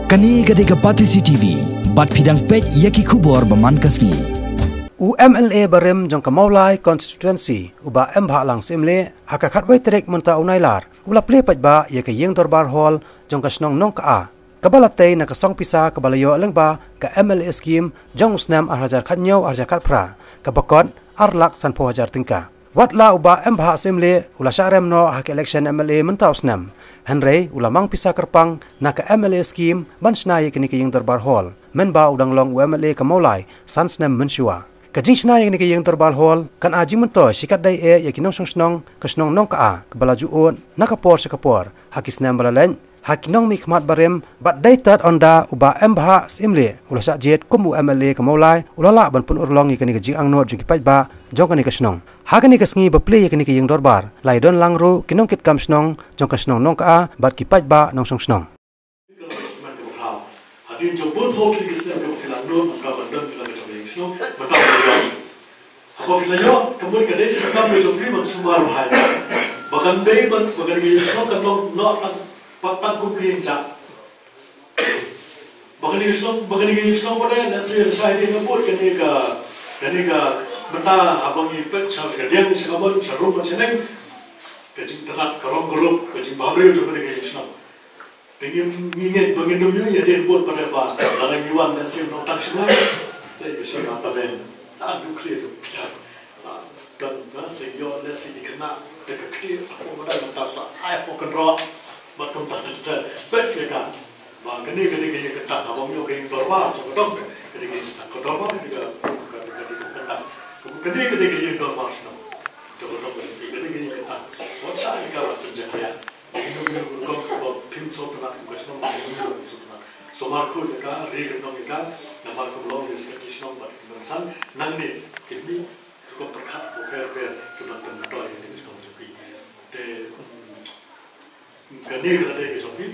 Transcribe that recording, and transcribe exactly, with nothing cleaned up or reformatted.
Kane ka dei ka Batesi T V, bad phi dang peit ïa ki khubor ba man ka sngi. U M L A barim jong ka Mawlai Constituency, u Bah Embhahlang Syiemlieh, ha ka khatwei tarik mynta u Nailar, u la plie paidbah ïa ka ïing dorbar hall jong ka shnong Nongka, kaba la tei na ka song pisa kaba la ïoh lyngba ka M L A scheme jong u snem ar hajar khathynñiew ar hajar khatphra, kaba kot ar lak sanphew hajar tyngka. Wat la u Bah Embhah Syiemlieh u la shah rem noh ha ka election M L A mynta u snem, hynrei u la mang pisa kyrpang na ka M L A scheme ban shna ïa kane ka ïing dorbar hall, mynba u dang long u M L A ka Mawlai san snem mynshuwa. Ka jingshna ïa kane ka ïing dorbar hall kan ai jingmyntoi shikatdei eh ïa ki nongshong shnong ka shnong Nongka, kaba la ju ud na ka por sha ka por ha ki snem ba la leit ha ki nongmihkhmat barim, bad dei tad ynda u Bah Embhah Syiemlieh u la shah jied kum u M L A ka Mawlai, u la lah ban pynurlong ïa kane ka jingangnud jong ki paidbah jong kane ka shnong. Ha kane ka sngi ba plie ïa kane ka ïing dorbar, la ïadon lang ruh ki nongkitkam shnong jong ka shnong Nongka bad ki paidbah nongshong shnong. Hadien jong bun phew tylli ki snem jong phi la nud, mynta ban don phi la ka jong ka ïing shnong, mynta ban don. Haba phi la ïoh, ka mut ka dei sa ka kam ka jong phi ban sumar bha ïa ka. Ba kan dei ban, ba kane ka ïing shnong kan long noh tang, pat tang kum ka ïing jah. Ba kane ka shnong, ba kane ka ïing shnong pat dei, lehse shai dei na bud kane ka, kane ka mynta haba ngi peit sha ka diang, sha ka mon, sha rum, sha neng. Ka jingtynat, ka rong ka rup, ka jingbhabriew jong kane ka ïing shnong. Te ngi, ngi ngeit ba ngin ym ïohi hadien bud pat ba lada ngi wan lehse nongtang shuwa. Te ka shuwa pat dei. Ah, duk khlieh duk kjat. Ah, kan, na, sa ïoh lehse ki khynnah. Te ka khlieh hapoh mynta sa ai hapoh kynroh. Bad kumta te te. Peit ïa ka. Ba kane ka dei ka ïing kata, haba ym ïoh ka ïing dorbar, jong ka dong ka dei ka ïing kata. Ka dorbar ka dei ka, ka dei ka ïing kata. Ka dei ka dei ka ïing dorbar shnong. Jong ka dong ka dei ka ïing kata. Wat shah ïa ka la pynjakhlia. Ngi ngi rukom ba phim sngewtynnat kum ka shnong, ngi ngi rukom sngewtynnat. Sumar khuid ïa ka, ri kyndong ïa ka, namar kum long ïa ka secretary shnong bad ki nongsan, nangne ki mih rukom pyrkhat ba pher pher kiban pynmyntoi ïa ka shnong jong phi. Te, mm, kane ka dei ka jong phi,